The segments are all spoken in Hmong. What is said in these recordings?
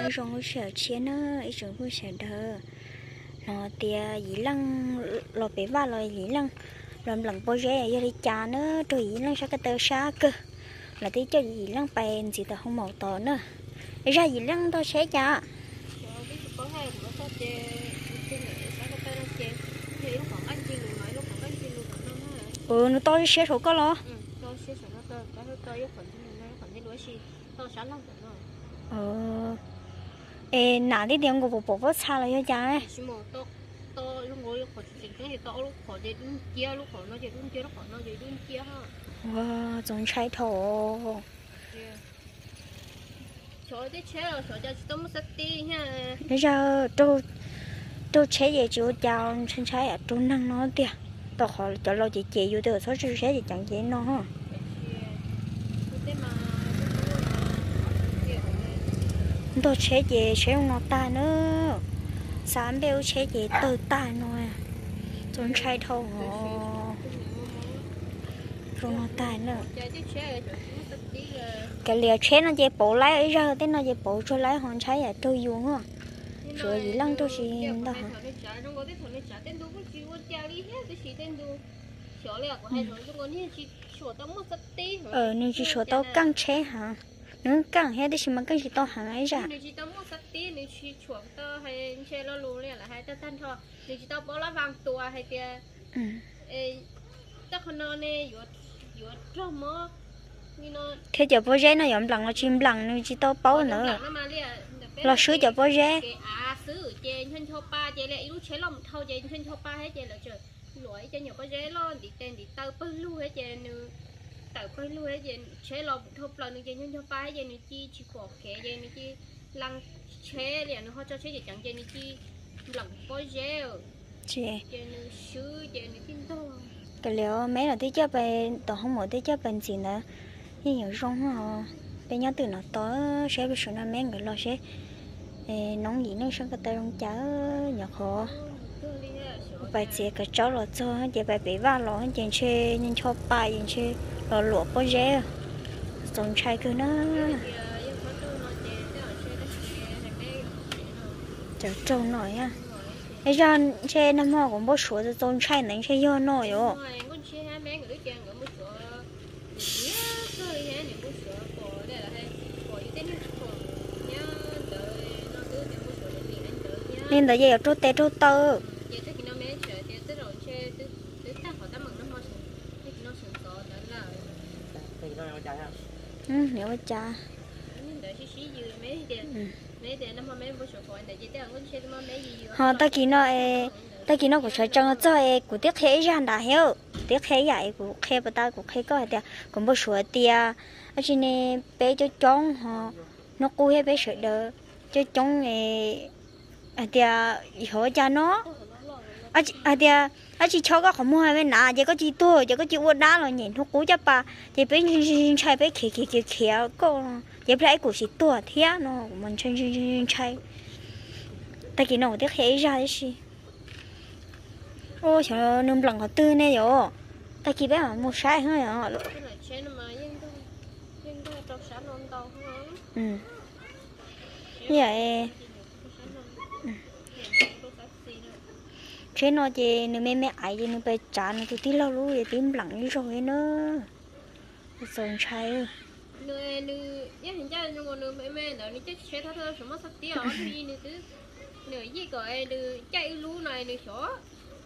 Nyob zoo lub sij hawm tshiab na ib tsoom phooj sawv daws. Hnov tias Yim Leej los pem vaj los Yim Leej los npleem pob zeb yog li cas na, raug Yim Leej sab ko taw sab kawg. Lawv twb coj Yim Leej pais ntxiv tom hoo maum tod na. Zaj Yim Leej ntog tsheb cas? Ua nws toj siab saum koj los? Es nam tib tias nkaus pom pom pob txha los yog cas? Ua, txaus ntshai dhau. Nyob zaj raug tsheb ces tsis ua cas, ntshai ntshai raug neeg no tiag. Tau qhov cov laus ces cem yus tias txhob raug tsheb ces ceev ceev no. Ntog tsheb ces tsheb zoo no tag na. Xa npej lub tsheb ces tawg tag no. Txaus ntshai dhau os. Zoo no tag na. Kav liam, tsheb no ces pauv laib, ib zaj tej no ces pauv tsuag laib ho ntshai yam raug yus. Tsuav Yim Leej raug tsis ntog. Nws tsis tshuav tau keej tsheb heev, nws keej thiab tab sis mas keej tsis tau heev ib zaj. Nws tsis tau muaj xab tib, nws tsis tshuav tau hais ntshe lo lus li lawv hais tag tag nrho, nws tsis tau paub lab vaj tua hais tias tej qhov no ne yuav raug mob li no. Thiab cov pob zeb no yuav npleem los tsis npleem nws tsis tau paub ntawd. Los swb cov pob zeb. Kev av xwb ces ncho ncho pa ces li ib lub tsheb loj mus dhau ces ncho ncho pa thiab ces lawv tseem luam ib co nyuam pob zeb loj ntiv tes ntiv taw pawg lug thiab ces nws tawm pawg lug thiab ces tsheb los mus dhau plaws nws ces ncho ncho pa thiab ces nws cia tsis pom kev ces nws cia lees tsheb li nws ho tso tsheb ceev ceev ces nws cia npleem pob zeb ces nws swb ces nws thiaj ntog. Kav liam, meb los twb coj pais tom hoo maum twb coj pais ntxiv ntawd yeej yuav zoo. Peb nyob twm no tos seb peb sawv no meb nkawd los seb noob Yim Leej sab ko taw zoo cas. Nyuam qhuav pais txiav kav tsaub los txog ces pais pem vaj los ces ntshe ncho pa ces ntshe los luam pob zeb. Txaus ntshai kawg na. Cov raug no thiab. Es zaj ntshe nag hmo kuv npau suav txaus ntshai ntawd ntshe yog no yom. Li ntawd ces yuav raug tes raug taw. Niam ua cas? Ho tag kis no, tag kis no kuv sawv tsees txog es kuv twb qhia ib zaj nrad thiab, kuv twb qhia ib yam es kuv qhia puas tas kuv qhia koj hais tias kuv npau suav tias dab tsi ne, peb coob coob ho hnub qub thiab peb sawv daws coob coob hais tias yog ua cas no, hais tias dab tsi chob koj qhov muag me na ces koj cia tuag ces koj cia ua dab los nyem hnub qub caj pas ces peb ntshai peb khiav khiav khiav khiav koj ces peb ib kuv tsis tuag thiab no kuv mas ntshai ntshai ntshai. Tag kis no kuv twb qhia ib zaj tib si. Xyov nws npleem qhov twg ne yom. Tag kis peb mam mus saib. Tsheb no ces nws me me aiv ces nws pes tsav nws tus tij laug lub es twb npleem ib zaug li na. Txaus ntshai. Nws caij ib lub no nws xyov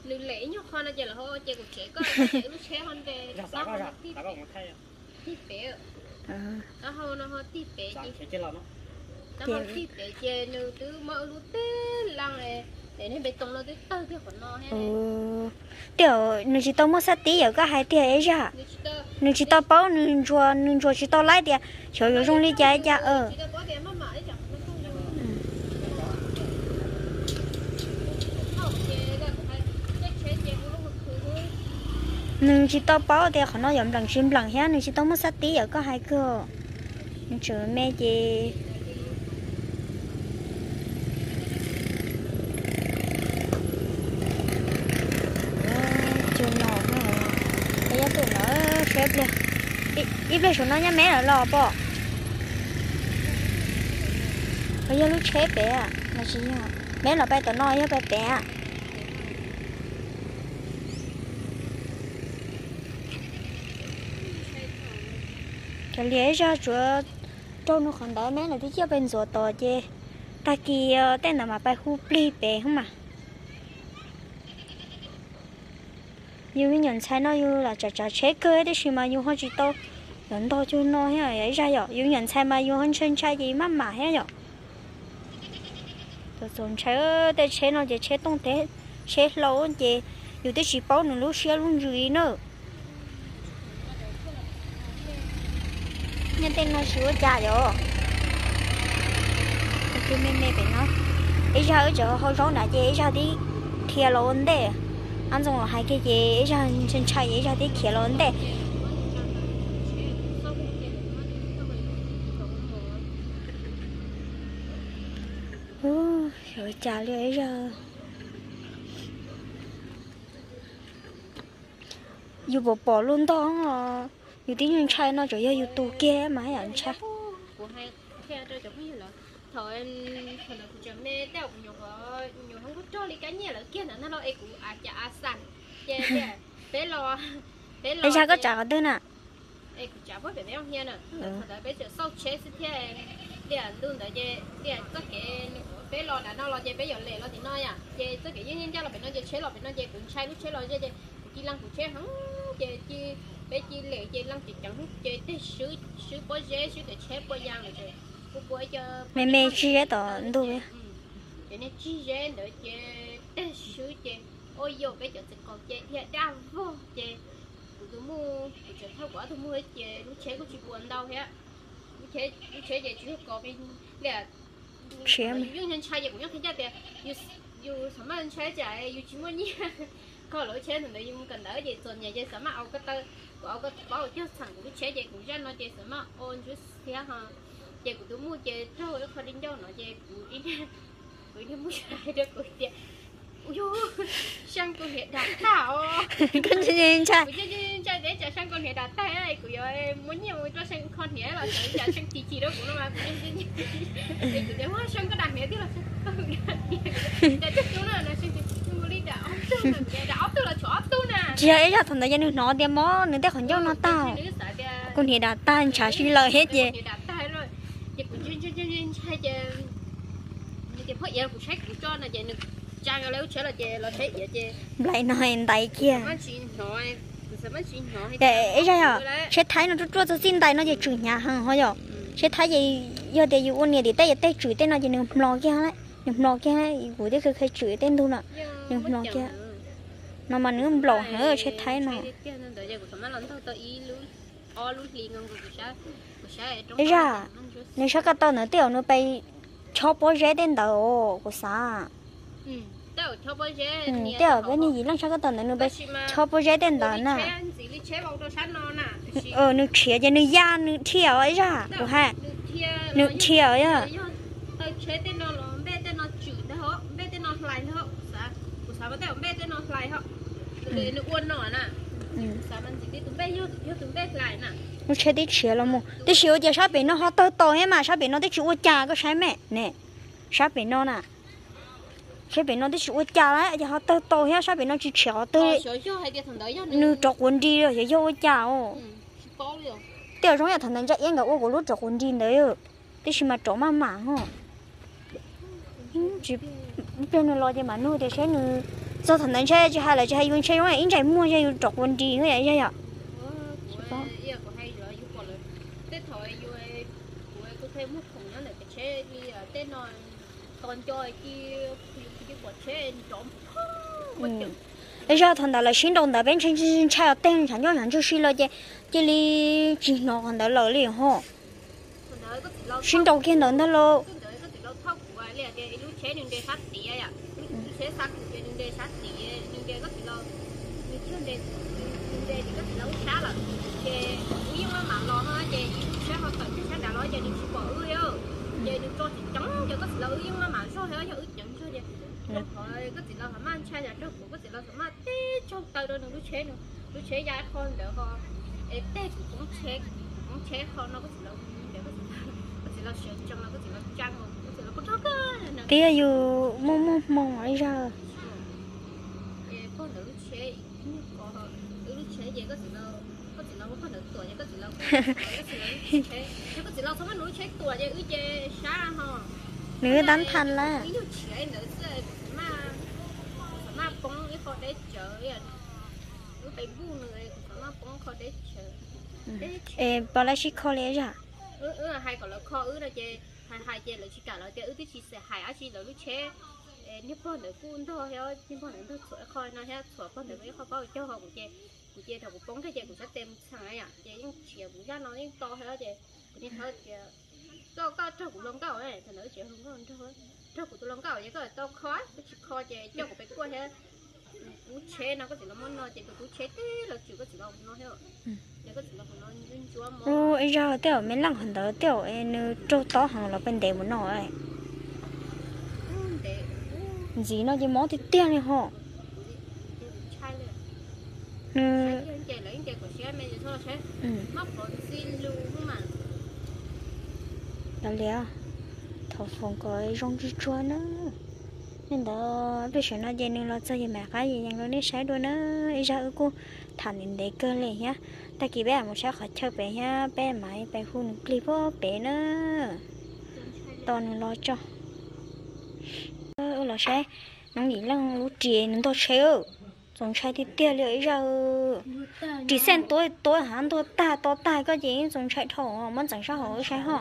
nws lem ib nyuag qho no ces lawv ho ces kuv tsev koj ces lub tsheb ho nres tib pem, taub hau no ho tib pem ces, taub hau tib pem ces nws twb muab wb lub teb leej Tiam nws tsis tau muaj xab tib yam koj hais tiag es zaj. Nws tsis tau paub, nws ntsuas, nws ntsuas tsis tau laib tias xyov yuav zoo li cas cas. Nws tsis tau paub tias qhov no yuav npleem tsis npleem thiab, nws tsis tau muaj xab tib yam koj hais kawg. Nws tseem me ces Cua no, ib pliag saum no nyob me lawm los pom. Puas yog lub tsheb pem los tsis yog? Me los pem tom no yog pem pem. Cov liam zog tsuav rau nws qhov ntawd me lawm twb coj pem ntxuav tod ces tag kis tej ntawd mas pais hu plig pem hub mas. Yus me nyuam ntxhais no yus lam tsav tsav tsheb kawg tiam sis mas yus ho tsis tau los ntog cuag no thiab ib zaj yom. Yus me nyuam ntxhais mas yus ho ntshai ntshai ces maj mam thiab yom. Txaus ntshai, tej tsheb no ces tsheb tooj teb, tsheb hlau ces yus twb tsis paub nws lub siab lub ntsws li na. Nyob tej no tsis ua cas yom. Tus me me pem no, ib zaj wb tseem hau zaub nrad ces ib zaj tib khiav los ua ntej. Ab ntxoov los hais kiag ces ib zaj ntshai ntshai ces ib zaj tib khiav los ua ntej. Xyov ua cas li ib zaj. Yus pom pom luaj ntog, yus tib ntshai no tseem yog yus tus kiag mas yam ntshai. Thaum, thaum ntawd kuv tseem me tej kuv nyuam qhuav, nyuam qhuav nkuj rog li kab nyiaj lawv kiag ntawd ntag lauj, es kuv a cas a xas ces peb los, peb los. Zaj koj tsav qhov twg na? Es kuv tsav puag pem peb ua hia na, thaum ntawd peb tseem xauj tsheb xwb thiab. Tiam ntu ntawd ces tiam txoj kev peb los nram no los ces peb yuav lem los tim no yom, ces txoj kev yeej yeej ncaj los pem no ces tsheb los pem no ces kuv ntshai lub tsheb los ze ces kuv cia li lees kuv tsheb heev ces peb cia li lem ces lees ceev ceev ces tej swb, swb pob zeb swb cov tsheb puas ya lawm ces kuv pua ib co me me tsig zeb tom ntug. Ces niag tsig zeb ntawd ces tej swb ces ua yam peb cov txiv qaub ces dhia daj vog ces kuv tus muam, kuv tseem thauj kuv ob tug muam ces lub tsheb kuj tsis puas ntau thiab. Lub tsheb ces tsis yog kov li, yus yeej ntshai ces kuv yeej qhia ncaj tias yus xav maj ntshai tsam yus tsis muaj nyiaj kho lub tsheb ntawd yus mus kawm ntawv ces txom nyem ces xav maj au ko taw, kuv au ko taw cog txheem kuv lub tsheb ces kuv zaj no ces xav maj ua ntsuab xiab ho. Ces kuv tus muam ces raug ib qho di ncauj no ces kuv, kuv niag muam hais rau kuv tias, ua yog Seej kaus hniav dam tag os. Kuv ntshai, ntshai tias tsam Seej kaus hniav dam tag kuv yuav muaj nyiaj mus rau Seej kho hniav los xyov cas Seej chim chim rau kuv no mas kuv, es kuv tias, Seej koj dam hniav twg los Seej koj dam hniav, dam twg tub na no Seej tias, ua li dam ob tug, dam ob tug los tshuav ob tug na. Tsis yog ib zaj thaum ntawd ces nws hnov tias mob nws tej qhov ncauj no tag, kaus hniav dam tag ntshav si lawm thiab ces. Ces kuv ntshai, ntshai ces nws tias, Phoj Iav, kuv saib kuv tso no ces nws tsa nkaus lub tsheb los ces los tsheb iav ces nplaim no ntaiv kiag. Ib zaj yog tsheb Thaib no ruaj ruaj txog txij ntais no ces tswm hnyav heev ho yom. Tsheb Thaib ces yog tias yus ua niam tim tej yog tej tswm tej no ces nws hmlo kiag, nws hmlo kiag, kuv twb kheev kheev tswm tej ntug no, nws hmlo kiag. No mas nws nplaum heev tsheb Thaib no. Ib zaj, nws sab ko taw ntawd twb yog nws pes chob pob zeb tej ntawd os kuv xav. Tej zaum peb niag yim leej sab ko taw ntawd nws pes chob pob zeb tej ntawd na. Nws rhiav ces nws ya nws dhia os ib zaj kuv hais. Nws dhia os yog. Lub tsheb twb tshiav los mus tab sis ua cas sab pem no ho tawg tau thiab mas sab pem no twb tsis ua cas koj saib me ne. Sab pem no na, sab pem no twb tsis ua cas lawm ces ho tawg tau thiab sab pem no tsis tshiav qhov twg. Nws rov quav nris los xyov yog ua cas os. Tej zaum zoo yam thaum ntawd Ntsa Iab nkawd ua kuv lub rov quav nris ntawd. Tab sis mas rov maj mam ho. Ib pliag nws los ces mam nug tias seb nws, txog thaum ntawd ntshe tsis hais lawm tsis hais yus ntshe zoo ib ntsais muag yog yus rov quav nris yog yom. Tej thaum kuv muag khoom nyob ntawm kev tsheb li tej no, Ib zaj thaum ntawd lawv sib nraus ntawd peb ntshai ntshai ntshai os, tej ntshav ntsug ntshav ntsug si los ces cia li tsis hnov qhov ntawd lawm li ho. Sib nraus kiag ntawd ntag lauj. Koj txiv laus ho maj ntshai yam raug kuv, koj txiv laus ho maj teb tsaug taw rau nws lub tsheb no, lub tsheb ya qho ntawd ho, es tej kuv poob tsheb, kuv poob tsheb qho no koj txiv laus, koj txiv laus sawv tsees los koj txiv laus tsa, koj txiv laus poob rau koj no. Tias yus muaj muaj hmoo ib zaj. Pog ntawd lub tsheb, wb lub tsheb ces koj txiv laus, koj txiv laus muab pog ntawd tuam ces koj txiv laus, koj txiv laus txhob muab nws lub tsheb tuam ces wb ces sab ho. Nws tab thaj lawm. Ib nyuag tshiav ntawd xwb kuv maj, kuv maj poob ib qho deb tsawv, wb pes npuj nws kuv maj poob qho deb tsawv. Es pog lawv sib kho li zaj. Wb hais kom lawv kho wb no ces hais hais ces lawv tsis kam, lawv tias wb twb tsis xav hais dab tsi, lawv lub tsheb, niag pog ntawd kuj ntog thiab, niag pog ntawd ntog txhuam ib qho no thiab, txhuam pog ntawd ib qho plaub caug ho kuv ces, kuv ces thaum kuv poob kiag ces kuv sab tes mus txheem yom, ces yeej tshiav kuv zaj no yeej to thiab ces kuv niag hlob tias, koj, koj raug kuv hluas nkauj, thaum ntawd tsis yog hluas nkauj nraug, raug kuv tus hluas nkauj ces koj tau kho, koj tsis kho ces coj kuv pes kuaj thiab. Kuv tsheb no koj txiv laus muab no ces tus kuv tsheb tib los tswm koj txiv laus no thiab. Ces koj txiv laus no ntsuab ntsuab mob. Ib zaj tej zaum me leej qhov ntawd tej zaum nws raug tob heev los pes ntev mus no. Ntxiv no ces mob tiag tiag li ho. Nws, tau li, thov foom kom zoo tsuag tsuag na. Li ntawd peb sawv no ces nws los txog ces mam qab yees rau nej saib dua na. Ib zaj wb kuj tham ntev ntev kawg li thiab. Tag kis peb mam mus saib qhov chaw pem thiab peb mam pais hu nws plig puag pem na. Tos nws los tso. Wb los saib Noob Yim Leej lub ris nws ntog tsheb. Txaus ntshai tiag tiag li ib zaj. Ris xej tuab tuab hav ntuag tag to tag koj ces yeej txaus ntshai dhau, muab ntxeev sab hauv wb saib ho.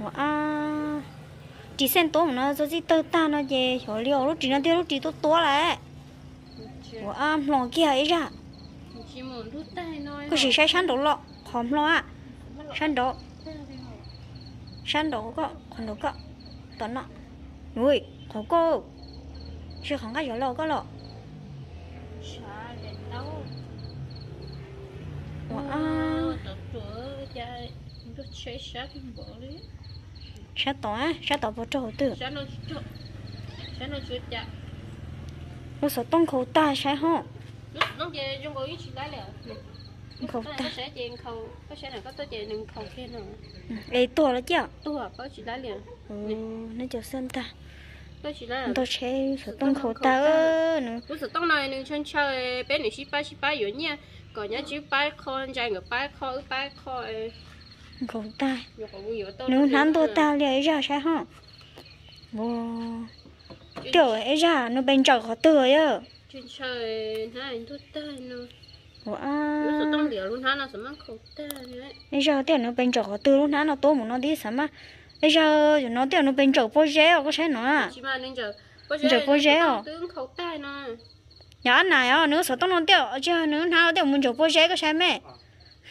Ua ab, ris xej tuab mus no txog txij tawg tag no ces xyov li os, lub ris no tiag lub ris tuab tuab lawm. Ua ab, hmlo kiag ib zaj. Koj sim saib sab nraud los qhov hmlo a. Sab nraud. Sab nraud koj, qhov nraud koj. Tom no. Ui, qhov koj. Tsis qhov nqaij zov los koj los. Ua ab. Sab tod, sab tod puas raug hauv twg? Lub xov tooj nkhaus tag saib ho. Nkhaus tag. Es tuag los ciaj. Neb cov xwb ntag. Ntog tsheb xov tooj nkhaus tag. Lub xov tooj no nws ntshaw ntshaw, peb nws sib pab sib pab yuav nyiaj kom nyab tsib pab qho, ntsais nkawd pab qho, wb pab qho. Nkhaus tag. Nws hnab ntuag tag li ib zaj saib ho. Tiam ib zaj nws pes ntsaws qhov twg yog? Ua ab. Ib zaj tiam nws pes ntsaws qhov twg lub hnab no tuab mus no tib xav mas. Ib zaj no tiam nws pes ntsaws pob zeb os koj saib no. Ntsaws pob zeb os. Yog ab nas os, nws xov tooj no tiam tsis yog nws hnab no tiam mus ntsaws pob zeb koj saib me.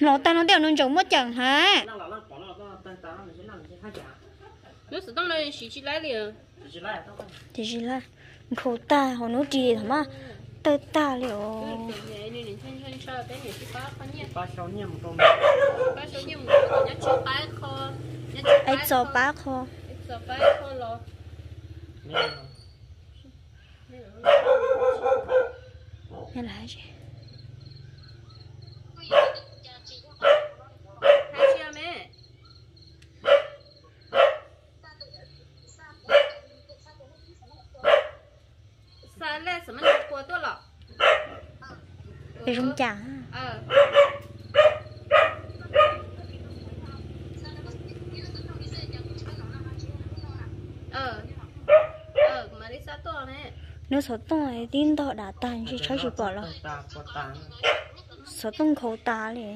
Hmlo tag no tiam nws ntsaws muab cawm hnav. Tiam sis nkhaus tag hauv nws ris thaum mas tawg tag li os. Ib txo pab qho. Xa lej xam mab nws qua tuaj los. Zoo cas? Nws xov tooj tib ntog dam tag ntshe tshawb tsis pom los. Xov tooj nkhaus tas li.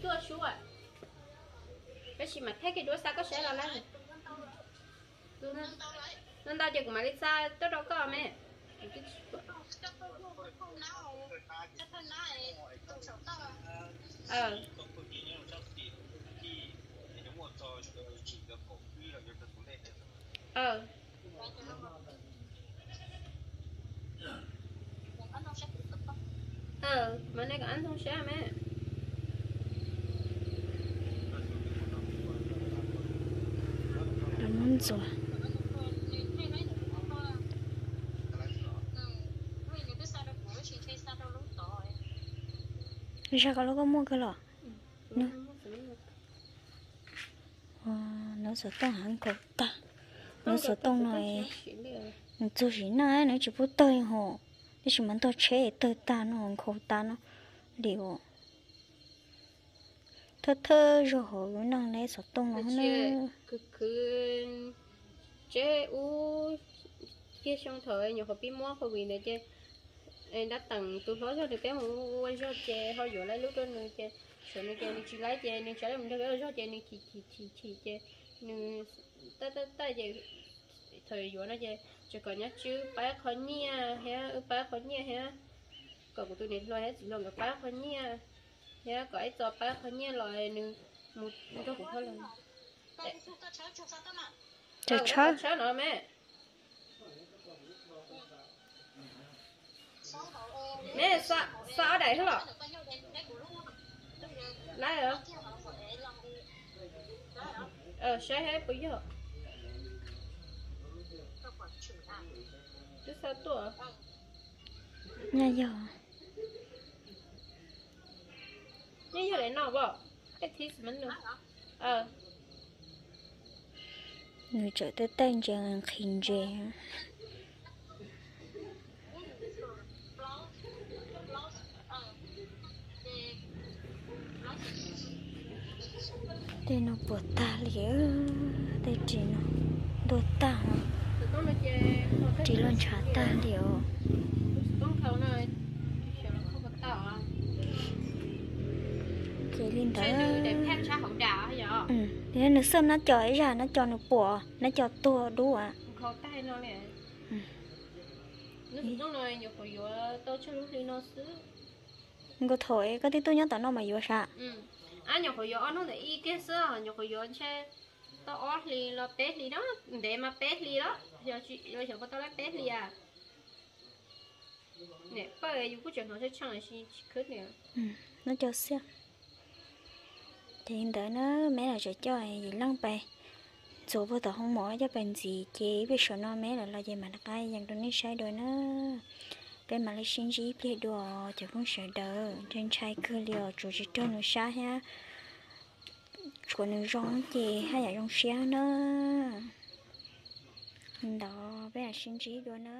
Tuaj sub, tab sis mas thaij kiag duab xa koj saib los lawm. Ntau ntau ces kuv mam li xa tuaj rau koj me. Mas nej kom ab ntxoog sab me. Ntxuav. Zaj ko lub koj muaj kawg los? Nws xov tooj heev nkhaus tag. Nws xov tooj no nws txuag sim neej nws tsis pub tawg li hos, tab sis mas ntog tsheb tawg tag no nkhaus tag no li os. Thawj thawj zaug hauv lub neej ne xov tooj no. Khwv khwv tsev ub, kiag xyoo thaum nyuam qhuav pib muab covid ntawd ces dab teem tus hlob zog nws peb mus ua zog ces ho yuav lawv lub rau nws ces, tshuav nws ces nws tsis laib ces nws tsis laib mus nrog peb ua zog ces nws chim chim chim chim ces nws tab tab tab ces thaum yuav no ces tsis kom nyob tswb pab qhov nyiaj thiab wb pab qhov nyiaj thiab kom kuv tus niam hluas thiab txiv hluas nkawd pab qhov nyiaj thiab kom ib txo pab qhov nyiaj los nws mus nrog kuv hauj lwm. Tshawb no me. Me, xa ob daim xwb los? Laib, saib puas yog. Twb xa tuaj. Nyaj yog, nyaj yog daim no as. Nws tseem tej tej ntses nqhis ntses. Tej no puas tag li, tej ris no ntuag tag, ris los ntshav tag li os. Ces li ntawd, nws xwb nab co ib zaj, nab co nws puas, nab co tuag dub. Nkauj thaum koj twb tuaj nyob tom no mas yuav sav. Nyuam qhuav yuav ob hnub ntawm ib kiag xwb, nyuam qhuav yuav ntshe tau ob hlis los peb hlis no, ntev mas peb hlis los, yog xyov puas tau lab peb hlis as. Niam pawg yus kuj tseem hnov tshee tshee tsis khwb tias. Nab co xiab. Ces li ntawd na, meb los tseem coj yim leej pais ntxuav puag tom hoo mom coj pais ntxiv ces ib pliag saum no meb los los ces mam rov qab yees rau nej saib dua na. Peb mam li sib ntsib ib pliag dua cov phooj sawv daws, ntshai ntshai kawg li os, tsuav tsis raug nws sab thiab, tsuav nws zoo ces haj yam zoo siab na. Li ntawd peb mam sib ntsib dua na.